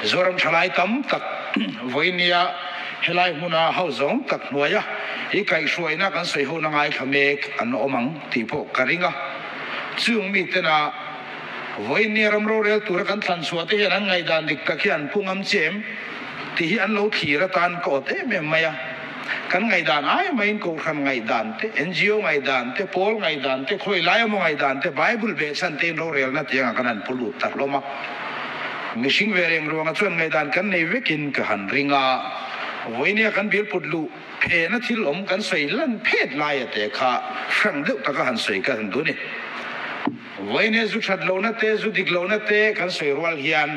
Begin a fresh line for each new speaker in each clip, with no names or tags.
Zoram thalai tam tak vawinia helai hmuna ho zawng tak hnuaia i kaihhruaina kan sawi hona ngaithla mek an awm ang tih pawh ka ring a. Chung mitena vawinia ram rorel tura kan thlan chhuah te hian an ngaihdan dik tak hi an pu ngam che em tih hi an lo thlir atan ka awt em em mai a. Kan ngaihdan ai maiin Kohhran ngaihdan te, NGO ngaihdan te, pawl ngaihdan te, khawi lai emaw ngaihdan te, Bible behchhan tein rorelna tiangah kan han pu lut ta hlawm a. Mihring ve reng ruangah chuan ngaihdan kan nei vekin ka han ring a, vawinia kan bial put luh phehna thil awm kan sawi lan phet laia te kha hrang deuh taka han sawi ka han duh a ni. Vawinia zu that lohna te, zu dik lohna te kan sawi rual hian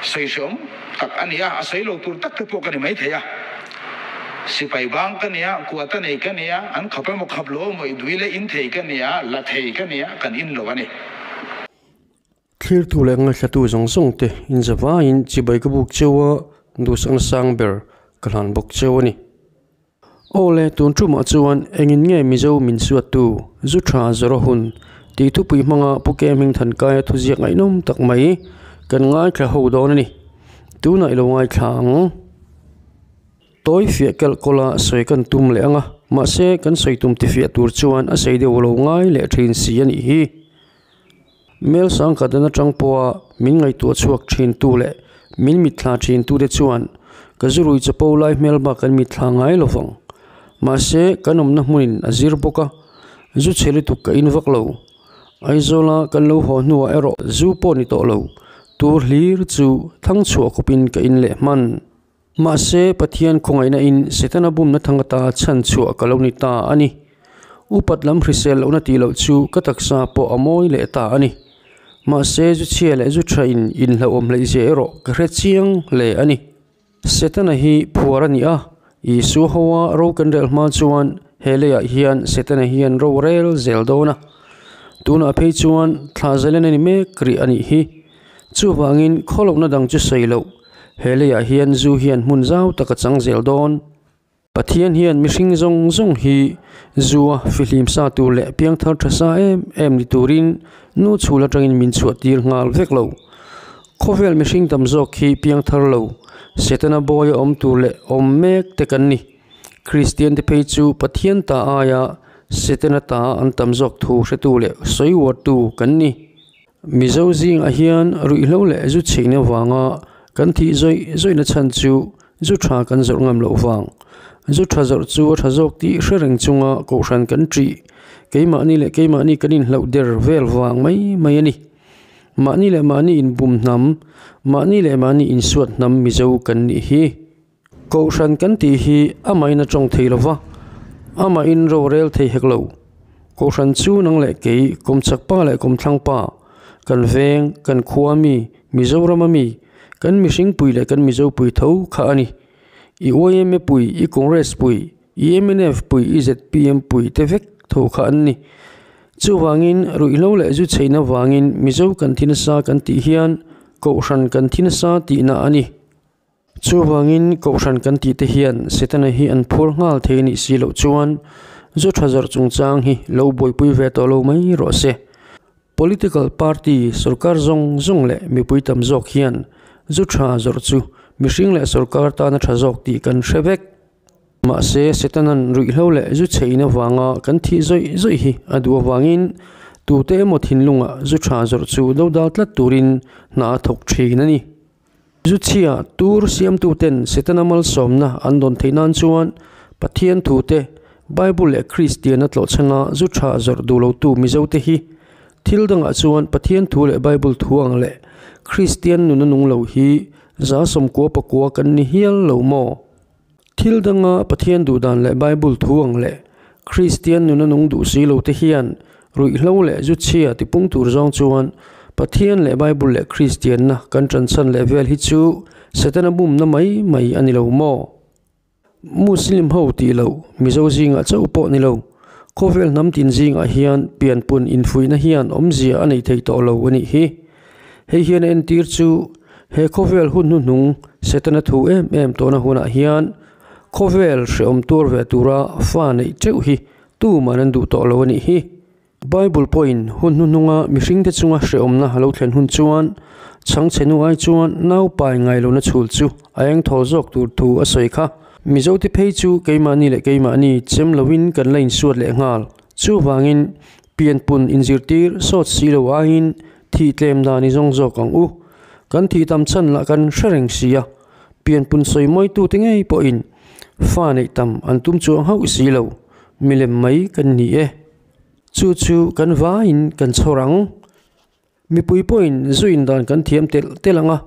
sawi hreawm tak a ni a, a sawi lo tur tak te pawh ka ni maithei a. Sipai bang ka ni a, kuata nei ka ni a, an khap emaw khap lo emaw i dui leh in thei ka ni a, la thei ka ni a, kan in lo a ni.
Thlirtu leh ngaithlatu zawng zawng te inzavaiin chibai ka buk cheu a, duhsakna sang ber ka hlan bawk cheu a ni. Aw le, tun tumah chuan engin nge Mizo min suattu zu tha zawrh a hun tih thupui hmanga Pu Ke Hmingthan Kaia thuziak ngaihnawm tak mai kan ngaithla ho dawn a ni. Tunah i lo ngaithla ang. Tawi fiah kelh kawla sawi kan tum leh ang a, mahse kan sawi tum tifiah tur chuan a sei deuh lo ngai leh thin si a nih hi. Mel sangkhat an atang pawha min ngaihtuah chhuak thintu leh min mitthla thintute chuan ka zurui chapo lai hmel bak an mitthla ngai lo vang. Mahse, kan awmna hmunin a zir bawk a, zu chhe lutuk ka in vak lo. Aizawla kan lo haw hnuah erawh zu pawh ni tawh lo, tur hlir chu thang chhuah khawpin ka in leh hman. Mahse, Pathian khawngaihna in Setana bumna thang ata chhan chhuah ka lo ni ta a ni. Upat lam hrisel lohna tih loh chu ka taksa pawh a mawi leh ta a ni. Mahse, zu chhia leh zu tha in inhlauhawm hleihzia erawh ka hre chiang hle a ni. Setana hi phuar a ni a, Isua hoa ro kan rel hma chuan he leiah hian Setana hian ro rel zel dawn a. Tunah phei chuan thla zalen a ni mek rih a nih hi. Chuvangin khawlohna dang chu sawi loh. He leiah hian zu hian hmun zau tak a chang zel dawn. Pathian hian mihring zawng zawng hi zua fihlim sa tur leh piangthar tha sa em em ni turin nu chhul atangin min chhuah tir nghal vek lo. Khawvel mihring tam zawk hi piangthar lo, Setana bawi a awm tur leh awm mek te kan ni. Kristian te phei chu Pathian ta aia Setana ta an tam zawk thu hretu leh sawi uartu kan ni. Mizo zingah hian ruihhlo leh zu chhehna vanga kan thih zawih zawihna chhan chu zu tha kan zawrh ngam loh vang. Zu tha zawrh chu a tha zawk tih hre reng chunga kohhran kan ṭih, keimahni leh keimahni kan inhlauh der vel vang mai mai a ni. Mahni leh mahni inbum hnam, mahni leh mahni insuat hnam Mizo kan nih hi. Kohhran kan tih hi amahin a tawng thei lova, amahin rorel thei hek lo. Kohhran chu nang leh kei, kawmchak pa leh kawmthlang pa, kan veng, kan khua mi, Mizoram a mi, kan mihring pui leh kan Mizo pui tho kha a ni. I YMA pui, i Congress pui, i mnf pui, i zpm pui te vek tho kha an ni. Chuvangin, ruihhlo leh zu chheina vangin Mizo kan thi nasa kan tih hian Kohhran kan thi nasa tihna a ni. Chuvangin Kohhran kan tih te hian Setana hi an phur nghal thei nih si loh chuan zu tha zawrh chungchang hi lo buaipui ve tawh lo mai rawh se. Political party sorkar zawng zawng leh mipui tam zawk hian zu tha zawrh chu mihring leh sorkar tana tha zawk tih kan hre vek. Mahse, Setana'n ruihhlo leh zu chhein avanga kan thih zawih zawih hi a duh avangin tute emaw thinlungah zu tha zawrh chu do dal tlat turin hna a thawk thin a ni. Zu chhia tur siamtuten Setana malsawmna an dawn theih nan chuan Pathian thute, Bible leh Kristiana tlawhchhana zu tha zawrh duh lotu Mizote hi thil dangah chuan Pathian thu leh Bible thu ang leh Kristian nuna nung lo hi 99% kan ni hial lo maw? Thil danga Pathian duhdan leh Bible thu ang leh Kristian nuna nung duh si lo te hian ruihhlo leh zu chhia tipung tur zawng chuan Pathian leh Bible leh Kristianna kan tanchhan leh vel hi chu Setana bumna mai mai a ni lo maw? Muslim ho tih loh Mizo zingah chauh pawh ni lo, khawvel hnam tin zingah hian pianpun infuihna hian awmzia a nei thei tawh lo a nih hi. Hei hian a entir chu he khawvel hun hnuhnung Setana thu em em tawhna hunah hian khawvel hrehawm tuar ve tura fa neih teuh hi tuman an duh tawh lo a nih hi. Bible pawhin hun hnuhnunga mihringte chunga hrehawmna a lo thlen hun chuan chhangchhe nu ai chuan nau pai ngai lohna chhul chu a eng thawl zawk tur thu a sawi kha. Mizote phei chu keimahni leh keimahni chem loin kan la insuat leh nghal. Chuvangin pianpun inzirtir sawt si lo aiin thih tlem dan i zawng zawk ang u. Kan thih tam chhan lah kan hre reng si a, pianpun sawi mawitute ngei pawhin fa neih tam an tum chuang hauh si lo, milem mai kan ni e. Chu chu kan vaiin kan chhawr ang. Mipui pawhin zu indan kan thiam telh telh ang a,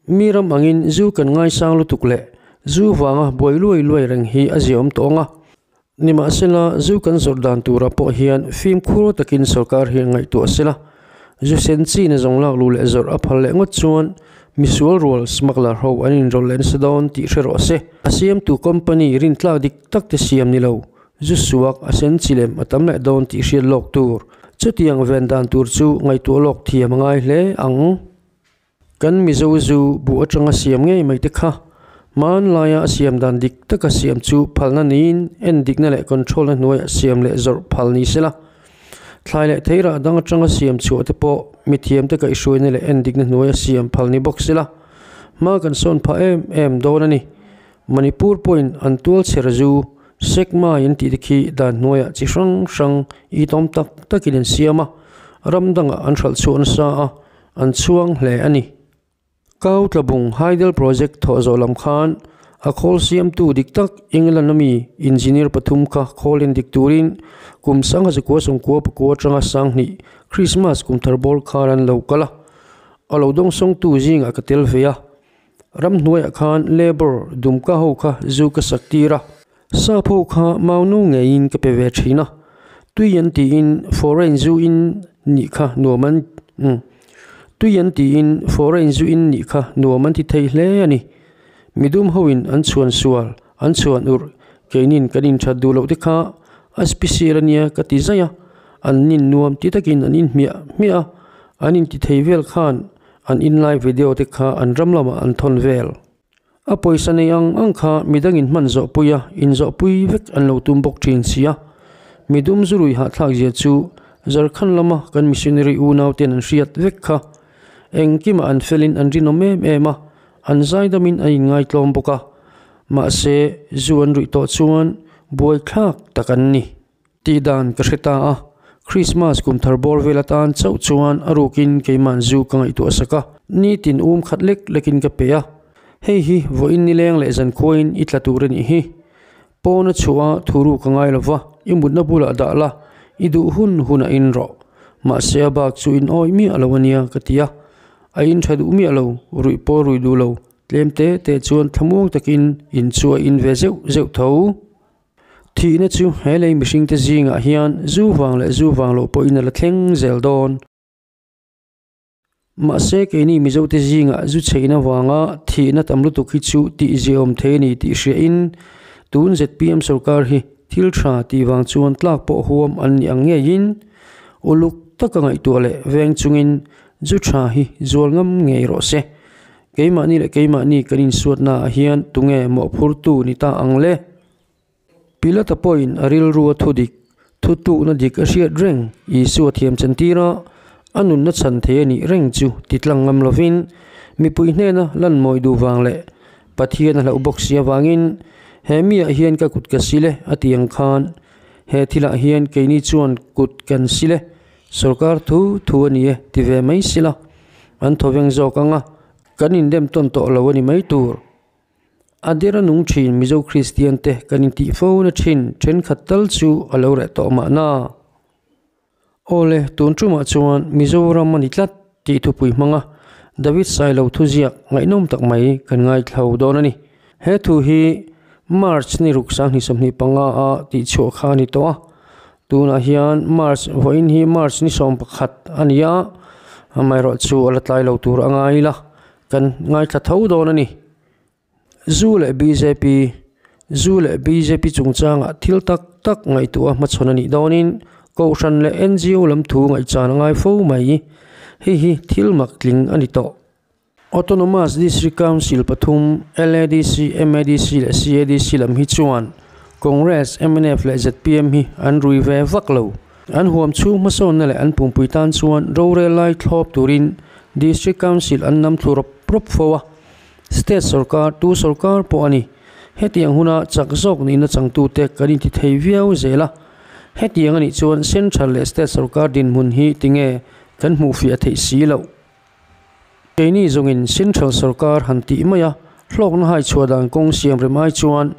mi ram angin zu kan ngaisang lutuk leh zu vanga buai luai luai reng hi a ziaawm tawh ang a. Nimahsela, zu kan zawrh dan turah pawh hian fimkhur takin sorkar hi ngaihtuah sela, zu sen chin a zawng lak luh leh zawrh a phal leh ngawt chuan misual rual smuggler ho an inrawlh leh nasa dawn tih hre rawh se. A siamtu company rintlak dik tak te siam ni lo. Zu suak a sen chi lem a tam leh dawn tih hriat lawk tur. Chutiang ven dan tur chu ngaihtuah lawk thiam a ngai hle ang. Kan Mizo zu buh atanga siam ngei mai te kha hmanlaia a siam dan dik taka siam chu phalna niin en dikna leh control na hnuaiah siam leh zawrh phal ni sela. Thlai leh theirah dang atanga siam chhuah te pawh mithiamte kaihhruaina leh en dikna hnuaia siam phal ni bawk sela. Hma kan sawn phah em em dawn a ni. Manipur pawhin an tual chher zu Sekmai an tih te khi dan hnuaiah chi hrang hrang itawm tak takin an siam a, ram dangah an hralh chhuah nasa a, an chhuang hle a ni. Kau Tlabung Hydel Project thawh zawh lam khan a khawl siamtu dik tak England ami engineer pathum kha khawl en dik turin kum sangha zakua sawmkua pakua atanga sanghnih Christmas kum thar bawr khan an lo kal a, a lo dawngsawngtu zingah ka tel ve a. Ramhnuaiah khan labour dumka ho kha zu ka sak tir a, sap ho kha mau no ngeiin ka pe ve thin a, tui an tiin foreign zu in nih kha nuam an umm tui an tiin foreign zu in nih kha nuam an ti thei hle a ni. Midum hoin an chhuan sual, an chhuan urh, keinin kan inthat duh loh te kha a special a nia ka ti zaih a, an nin nuam ti takin an inhmiah hmiah a, an inti thei vel khan An inlai video te kha an ram lamah an thawn vel. A pawisa nei ang ang kha midangin hman zawhpui a, inzawhpui vek an lo tum bawk thin si a. Midum zurui hahthlak zia chu Zarkhan lama kan missionary unau ten an hriat vek kha. Engkimah an felin an rinawm em em a, an zaidamin an inngaitlawm bawk a. Mahse, zu an ruih tawh chuan buaithlak tak an ni. Tih dan ka hre ta a, Christmas kum thar bawr vel atan chauh chuan a rukin keima'n zu ka ngaihtuah sak a, nitin um khat lek lekin ka pe a, hei hi vawiin nileng leh zankhuain i tla tur a nih hi. Pawn a chhuah a thu ruk a ngai lova, i mutna bulah dah la, i duh hun hunah in rawh. Mahse a bak chu in awih miah lo a nia ka ti a, a in tha duh miah lo, ruih pawh ruih duh lo, tlem te te chuan thlamuang takin in chu a in ve zeuh zeuh tho. Thihna chu he lei mihringte zingah hian zu vang leh zu vang loh pawhin a la thleng zel dawn. Mahse keini Mizote zingah zu chheihna vanga thihna tam lutuk hi chu tih ziaawm thei a ni tih hriahin tun zpm sorkar hi thil tha tih vang chuan tlak pawh huam an nih ang ngeiin uluk taka ngaihtuah leh veng chungin zu tha hi zual ngam ngei rawh se. Keimahni leh keimahni kan insuatnaah hian tunge mawhphurtu ni ta ang le? Pilata pawhin a rilru a thu dik, thu tukna dik a hriat reng, Isua thiam chantir a, a nunna chhan thei a nih reng chu ti tlang ngam lovin, mipui hnena lan mawi duh vang leh Pathian a hlauh bawk si avangin, He miah hian ka kut ka sil e a ti ang khan, he thilah hian keini chuan kut kan sil e, Sorkar thu thu a ni e ti ve mai sila, an thaw veng zawk ang a, kan indem tawn tawh lo a ni mai tur. A der a nung thin Mizo Kristian te kan intih fo na thin thenkhat tal chu a lo reh tawh mahna. Awle, tun tumah chuan Mizoram a ni tlat tih thupui hmanga David Sailo thuziak ngaihnawm tak mai kan ngaithlo dawn a ni. He thu hi March ni ruk sanghnih 25 a tihchhuah kha a ni tawh a, tunah hian March vawiin hi March ni 11 a ni a, amaherawhchu a la tlai lo tur a ngai ila kan ngaithla tho dawn a ni. Zu leh bjp Zu leh bjp chungchangah thil tak tak ngaihtuah hmachhawn a nih dawnin Kohhran leh NGO lam thu ngaihchan a ngai fo mai. Hei hi thil mak tling a ni tawh. Autonomous District Council pathum, LADC, MADC leh CADC lam hi chuan Congress, mnf leh zpm hi an rui ve vak lo. An huam chhung hmasawnna leh an pumpui tan chuan rorel lai thlawp turin District Council an nam thlu rawp rawp fo a, State sorkar, tu sorkar pawh a ni. Hetiang huna chak zawk nihna changtute kan inti thei viau zel a. Hetiang a nih chuan Central leh State sorkar dinhmun hi tinge kan hmuhfiah theih si loh? Keini zawngin Central sorkar han tih mai a, hlawkna hai chhuah dan kawng siam rem ai chuan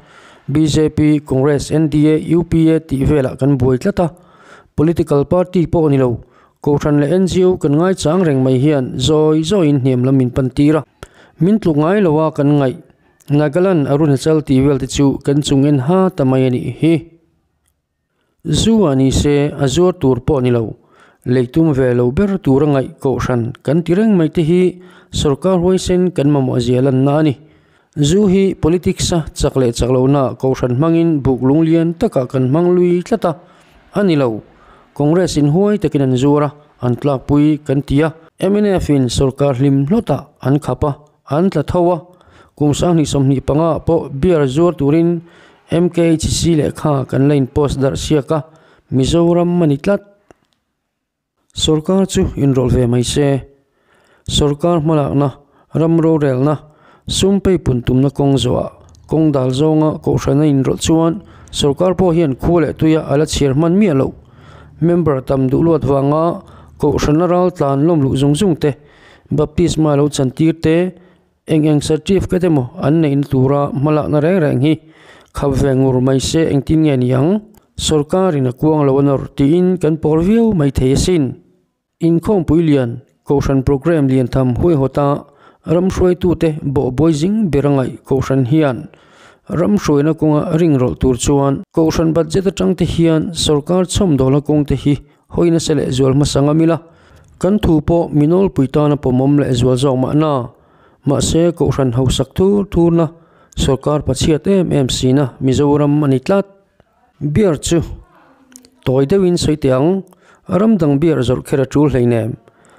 bjp, Congress, nda, upa tih velah kan buai tlat a. Political party pawh ni lo, Kohhran leh ngo kan ngaichang reng mai hian zawi zawiin hniam lam min pan tir a. Min tluk ngai lo a kan ngaih. Nagaland Arunachal tih vel te chu kan chung en ha ta mai a nih hi. Zu ah ni se a zuar tur pawh ni lo. Lei tum ve lo ber tur a ngaih Kohhran kan ti reng mai te hi sorkar huaisen kan mamawh zia lanna a ni. Zu hi politics a chak leh chak lohna Kohhran hmangin buk lunglian takah kan hmang lui tlat a, a ni lo. Congress in huai takin an zuar a, an tlakpui kan ti a. Mnf in sorkar hlim hlawtah an khap a, an tla tho a. Kum 2025 ah pawh beer zuar turin MKHC lehkha kan la in post darh siak a, Mizoram a ni tlat. Sorkar chu inrawlh ve mai se. Sorkar hmalakna, ram rorelna, sum peipun tumna kawng zawhah kawng dal zawnga kohhrana inrawlh chuan sorkar pawh hian khua leh tuia a la chhiar hman miah loh. Member tam duh luat vanga kohhrana ral tlan lawm luh zung zung te, baptisma lo chantir te, eng eng certificate emaw an neihna tura hmalakna reng reng hi khap ve ngur mai se engtin nge ni ang? Sorkarin a kuang lo a nawr tiin kan pawl viau mai thei asin. Inkhawmpui lian, Kohhran programme lian tham huaihawta ram hruaitute bawhbuai zing ber a ngaih Kohhran hian ram hruaina kawnga ring rawlh tur chuan Kohhran budget atang te hian sorkar chhawmdawlna kawng te hi Hawi nasa leh zual hmasa ngam ila, kan thu pawh mi nawlpui tana pawmawm leh zual zawk mahna. Mahse, Kohhran hausak thur thurna, sorkar pachhiat em em sina Mizoram a ni tlat. Beer chu tawi deuhin sawi teh ang, ram dang beer zawrh kher a tul hleinem.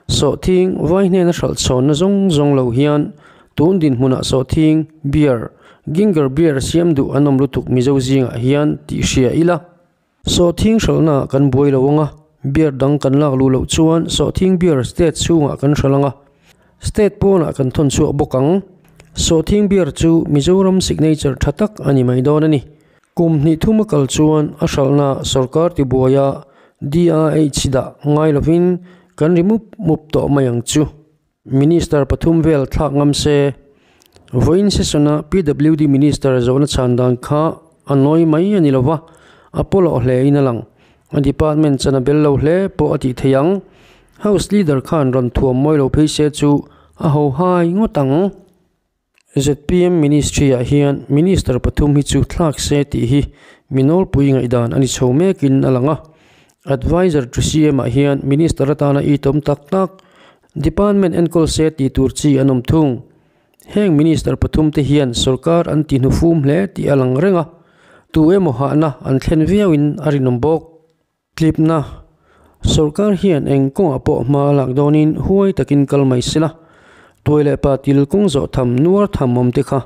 Sawhthing vai hnena hralh chhawnna zawng zawng lo hian tun dinhmunah sawhthing, beer, ginger beer siam duh an awm lutuk Mizo zingah hian tih hria ila. Sawhthing hralhnaah kan buai lo ang a, beer dang kan lak luh loh chuan sawhthing beer state chhungah kan hralh ang a, state pawnah kan thawn chhuak bawk ang. Sawhthing beer chu Mizoram signature tha tak a ni mai dawn a ni. Kum hnih thum a kal chuan a hralhna sorkar tibuaia DRH dah ngai lovin kan ri mup mup tawh mai ang chu. Minister pathum vel thlak ngam se. Vawiin session-a PWD Minister zawhna chhan dan kha a nawi mai a ni lo va, a pawlawh hle in a lang. A department chan a bel lo hle pawh a tih theih ang. House Leader khan rawn thuam mawi lo phei se chu a ho hai ngawt ang. Zpm Ministry-ah hian Minister pathum hi chu thlak se tih hi mi nawlpui ngaihdan a ni chho mekin a lang a. Adviser to CM-ah hian Minister atana itawm tak tak Department enkawl se tih tur chi an awm thung. Heng Minister pathum te hian sorkar an ti hnufum hle tih a lang reng a, tu emaw hahna an thlen viauin a rinawm bawk. Tlipna, Sorkar hian eng kawngah pawh hma a lak dawnin huai takin kal mai sela, tuai leh pa til kawng zawh tham nuar tham awm te kha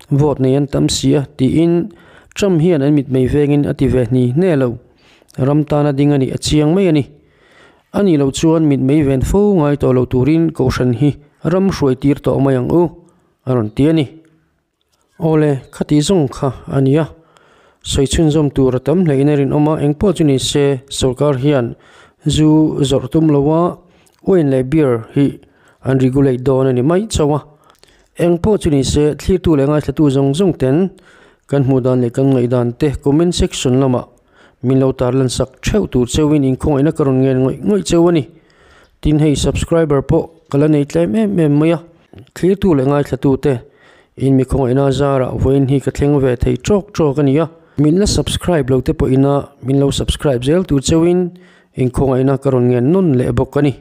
vote nei an tam si a tiin Trump hian an mitmei vengin a ti ve hni hne lo. Ram tana ding a nih a chiang mai a ni. A nih loh chuan mitmei ven fo ngai tawh lo turin Kohhran hi ram hruai tir tawh mai ang u, a rawn ti a ni. Awle, khati zawng kha a nia. Sawi chhunzawm tur a tam hlein a rinawm a, engpawh chu ni se sorkar hian zu zawrh tum lo a, wine leh beer hi an regulate dawn a ni mai chauh a. Engpawh chu ni se thlirtu leh ngaithlatu zawng zawng ten kan hmuh dan leh kan ngaihdan te comment section lamah Min lo tarlan sak theuh tur cheuhin inkhawngaihna ka rawn ngen ngawih ngawih cheu a ni. Tin hei subscriber pawh ka la nei tlem em em mai a. Thlirtu leh ngaithlatu te in mi khawngaihna zarah vawiin hi ka thleng ve thei tawk tawk a ni a. Min la subscribe lo te pawh ina min lo subscribe zel tur cheuhin inkhawngaihna ka rawn ngen nawn leh bawk a ni.